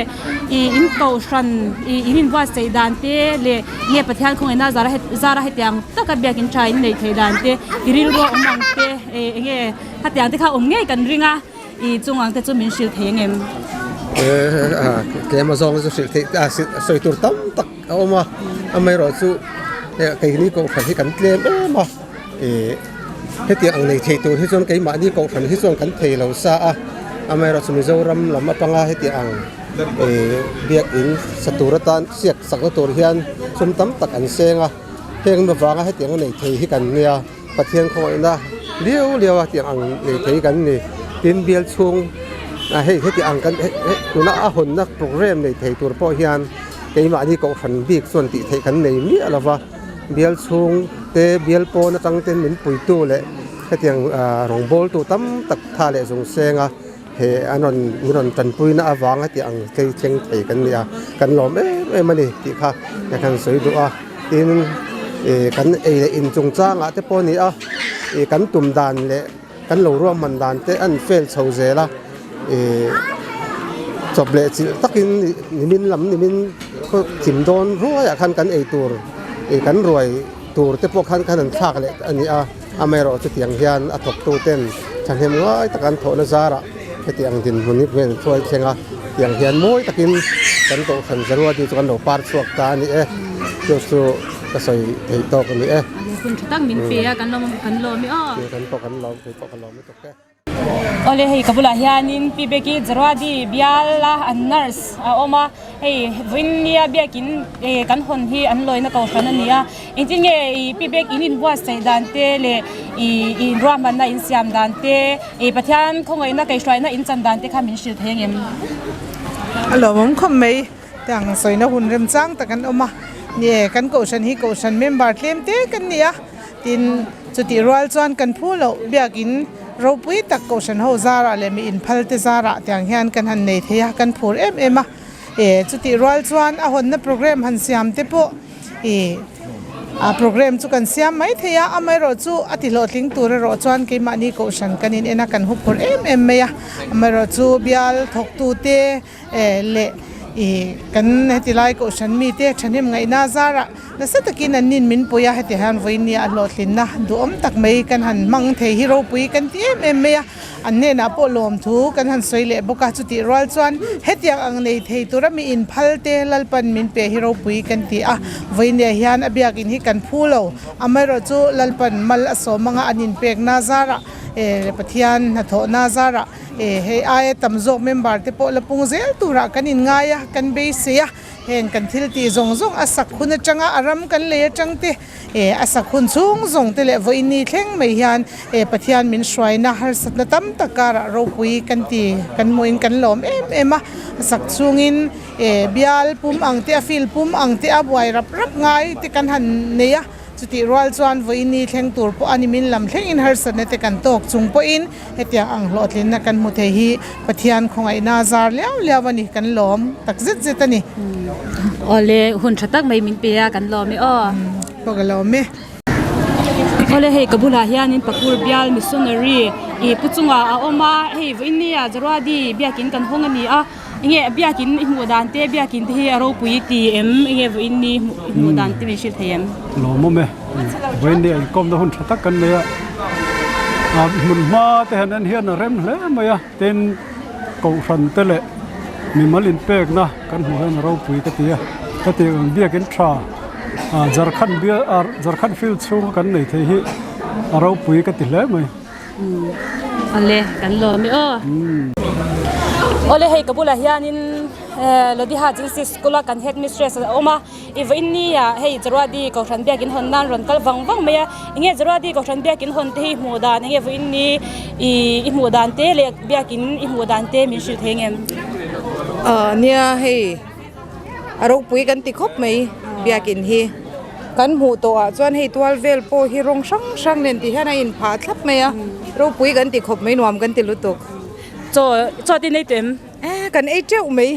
i in Kohhran i in inbuatsaih dan te leh nge Pathian khawngaihna zara zara hetiang taka biakin tha in nei thei dan te i rilru a awm ang te enge hetiang te kha awm ngei kan ring a i chung ang te chu min hrilh thei angem? Tlem azawng chu hrilh theih a sawi tur tam tak a awm a, amaherawhchu keini Kohhran hi kan tlem em a. Ih hetiang ang nei thei tur hi chuan keimahni kohhran hi chuan kan thei lo sa a, amaherawhchu Mizoram lam atanga hetiang ang ih biakin sa tur atan siak sakna tur hian sum tam tak an seng a, heng avanga hetiang a nei thei hi kan nia, Pathian khawngaihna liau liau a hetiang ang nei thei kan ni, tin bial chhung ah hei hetiang ang kan tuna a hawnna programme nei thei tur pawh hian keimahni kohhran bik chuan tih theih kan nei miah lo va. Bial chhung te bial pawn atang ten min puitu leh hetiang rawngbawltu tam tak tha leh zung seng a he an rawn min rawn tanpui na avang heti ang thei thleng thei kan ni a kan lawm em em a ni tih kha ka han sawi duh a tin ih kan ei leh in chungchang ah te pawh a ni a ih kan tum dan leh kan lo ruahman dan te an fail chho zel a ih chawp leh chilh takin nimin lam nimin khaw thim dawn ruaiah khan kan ei tur ih kan ruai tur te pawh khan khan an thlak leh a ni a. Amaherawh chutiang hian a thawktuten thahnem ngai taka an thawhna zarah heti ang dinhmun hi hmel hruai thleng a, tiang hian mawi takin kan Kohhran January chu kan lo par chhuak ta a ni e. Chu chu ka sawi theih tawk a ni e. Hun tha tak min pe a, kan lawm kan lawm e aw. Kan pawh kan lawm, kei pawh ka lawm lutuk e. Awle hei ka bulah hianin Pi Beki January biala an nurse a awm a, hei vawiin nia biakin kan hawn hi an lawina kohhran a ni a. Engtin nge i Pi Bek in inbuatsaih dan te leh i inruahmanna in siam dan te, i Pathian khawngaihna kaihhruaina in chan dan te kha min hrilh thei angem? A lawmawm khawp mai, tiang sawina hun remchang tak an awm a, ni e kan kohhran hi kohhran member tlem te kan ni a, tin chutih rual chuan kan phu loh biakin ropui tak kohhran ho zarah leh mi inphal te zarah tiang hian kan han nei thei a, kan phur em em a, e chutih rual chuan a hawnna programme han siam te pawh. Ih a programme chu kan siam mai thei a, amaherawhchu a ti hlawhtling tur erawh chuan keimahni kohhran kan in en a, kan huphurh em em mai a, amaherawhchu bial thawktute eh leh ih kan heti lai kohhran mite thahnem ngaihna zarah nasa takin an nin min pui a, heti hian vawinia a hlawhtlinna duhawm tak mai kan han hmang thei hi ropui kan ti em em mai a. An hnenah pawh lawmthu kan han sawi leh bawk a, chutih rual chuan hetiang ang nei thei tura mi inphal te Lalpan min pe hi ropui kan ti a, vawinia hian a biakin hi kan phu lo, amaherawh chu Lalpan mal a sawm anga an inpekna zarah eh Pathian hnathawhna zarah eh hei aia tam zawk member te pawh la pung zel turah kan inngai a, kan beisei a, heng kan thil tih zawng zawng a sak hun atanga a ram kan lei atang te. E a sak hun chhung zawng te leh vawiin thleng mai hian e Pathian min hruaina harsatna tam tak karah ropui kan ti kan hmuhin kan lawm em em a, a sak chhungin e bial pum ang te a field pum ang te a buai rap rap ngai te kan han nei a, chutih rual chuan vawiin thleng tur pawh a ni min lam thlengin harsatna te kan tawk chung pawhin hetiang ang hlawhtlinna kan hmu thei hi Pathian khawngaihna zar liau liau a ni, kan lawm tak zet zet a ni. Awle, hun tha tak mai min pe a, kan lawm e aw. Pawh ka lawm e. Awle hei ka bulah hianin Pakur bial missionary ih pu chungah a awm a, hei vawinia Jaruadi biakin kan hawng a ni a, enge biakin i hmuh dan te biakin te hi a ropui ti em, enge vawiini i hmuh dan te min hrilh thei em? Lawmawm e, vawinia inkawmna hun tha tak kan nei a, hmun hma te han en hian a rem hle mai a. Tin, Kohhran te leh mimal inpekna kan hmuh hian a ropui ka ti a, hetiang ang biakin tha Jharkhand bial Jharkhand field chhunga kan nei thei hi a ropui ka ti hle mai. Awle, kan lawm e aw. Awle hei ka bulah hianin Lodiha Genesis School a kan headmistress a awm a. I vawiin ni ah hei Jaruadi Kohhran biakin hawn nan rawn kal vang vang mai a, enge Jaruadi Kohhran biakin hawn te hi hmuh dan enge vawiin ni i i hmuh dan te leh biakin i hmuh dan te min hrilh thei ngem? Aw nia hei a ropui kan ti khawp mai biakin hi kan hmuh tawh ah chuan hei tual vel pawh hi rawng hrang hrang nen ti hian a inphah thlap mai a ropui kan ti khawp mai nuam kan ti lutuk. Chaw chaw te nei tawh em? Eh kan ei teuh mai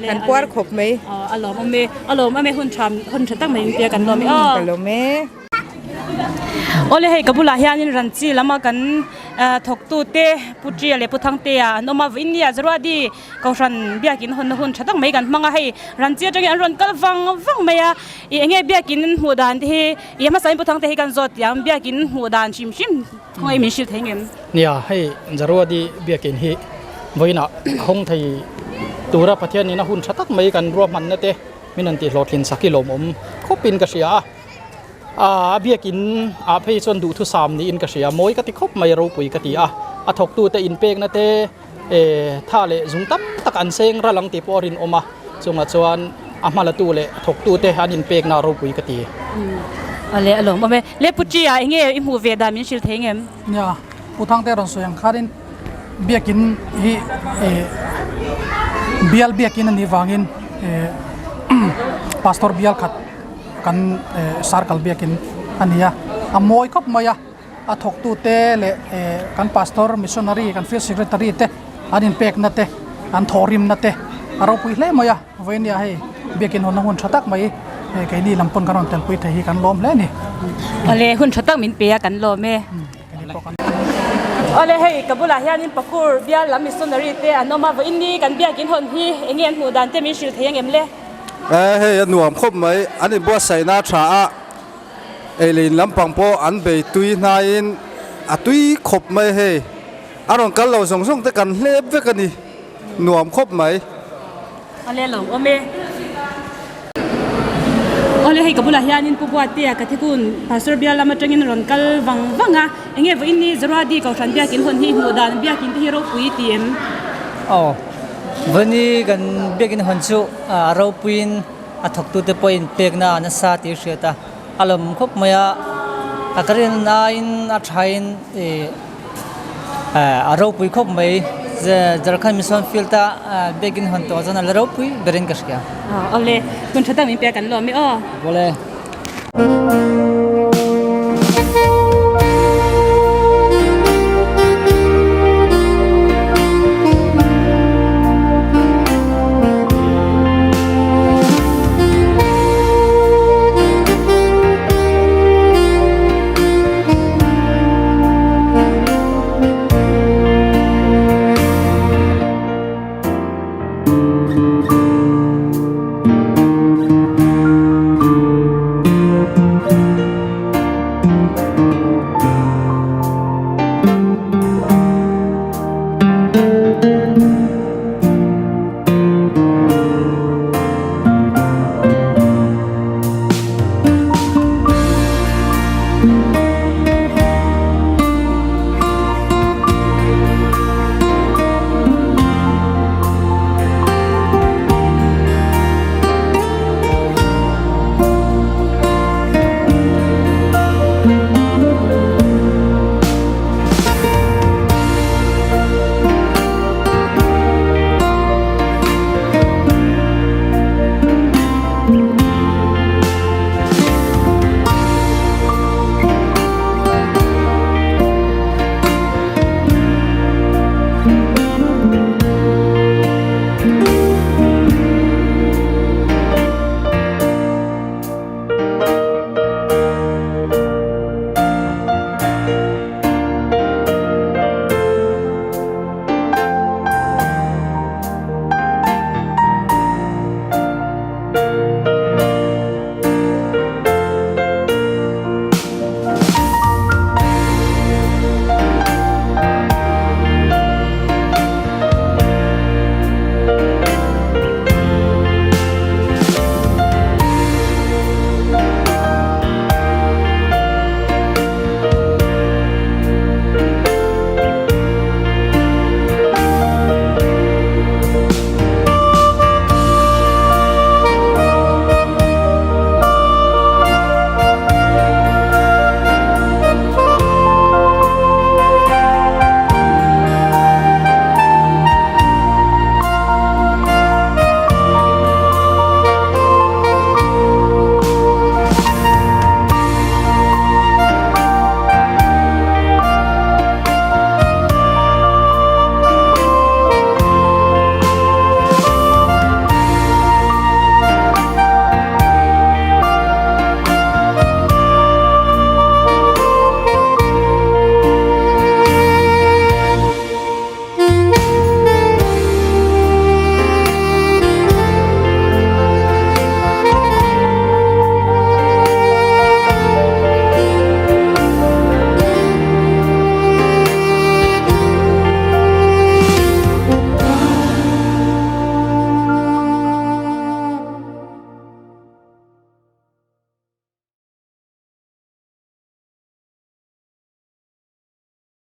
kan puar khawp mai. A lawm awm e a lawm awm e hun tha hun tha tak mai in tia kan lawm e aw. Ka lawm e. Awle hei ka bulah hianin ran chi lama kan thawktu te Pu Ṭia leh Pu Thangtea an awm a vawiin nia Zaruadi Kohhran biakin hawnna hun tha tak mai kan hmang a hei ran chi atangin an rawn kal vang vang mai a ih eng nge biakin hmuh dan te hi ih a hmasa in Pu Thangtea hi kan zawt tiang biakin hmuh dan hrim hrim. Khawngaih min hrilh thei ngem? Nia, hei Jaruadi biakin hi vawiinah hawng thei tura Pathianin a hun tha tak mai kan ruahmanna te min han tihhlawhtlin sak hi lawmawm khawpin ka hria a. A biakin ah phei chuan duhthusam niin ka hria, mawi ka ti khawp mai, ropui ka ti a. A thawktute inpekna te tha leh zung tam tak an seng ral ang tih pawh a rinawm a, chungah chuan a hmalatu leh thawktute an inpekna a ropui ka ti. Awle a lawm awm e. Le Pu Ṭia eng nge i hmuh ve dan min hrilh thei ngem? Nia, Pu Thangte rawn sawi ang khanin biakin hi bial biakin a nih vangin Pastor bial khat kan circle biakin a ni a, a mawi khawp mai a. A thawktute leh kan pastor, missionary, kan field secretary te an inpekna te, an thawhrimna te a ropui hle mai a, vawinia hei biakin hawnna hun tha tak mai keini lam pawn kan rawn telpui thei hi kan lawm hle a ni. Awle hun tha tak min pe a kan lawm e. Awle hei ka bulah hianin Pakur bial lam missionary te an awm a, vawiin ni kan biakin hawn hi enge an hmuh dan te min hrilh thei angem le? Hei a nuam khawp mai, an inbuatsaihna a tha a. Ei leh in lampang pawh an bei tui hnaiin a tui khawp mai a hei. A rawn kal lo zawng zawng te kan hlep vek a ni. Nuam khawp mai. Awle lo awm e. Awle hei ka bulah hianin Pu Buatea ka thikun Pastor bial lam atangin rawn kal vang vang a. Enge vawiin ni Zoruadi Kohhran biakin hawn hi hmuh dan biakin te hi ropui ti em? Aw, vawiin ni kan biakin hawn chu a ropuiin a thawktute pawhin pekna a nasa tih a hriat a, a lawm khawp mai a, a ka rin aiin a thain ih a ropui khawp mai Jharkhand Mission Field a biakin hawn tawh chuan a la ropui berin ka hria. Awle, hun tha tak min pek an lawm e aw. Awle.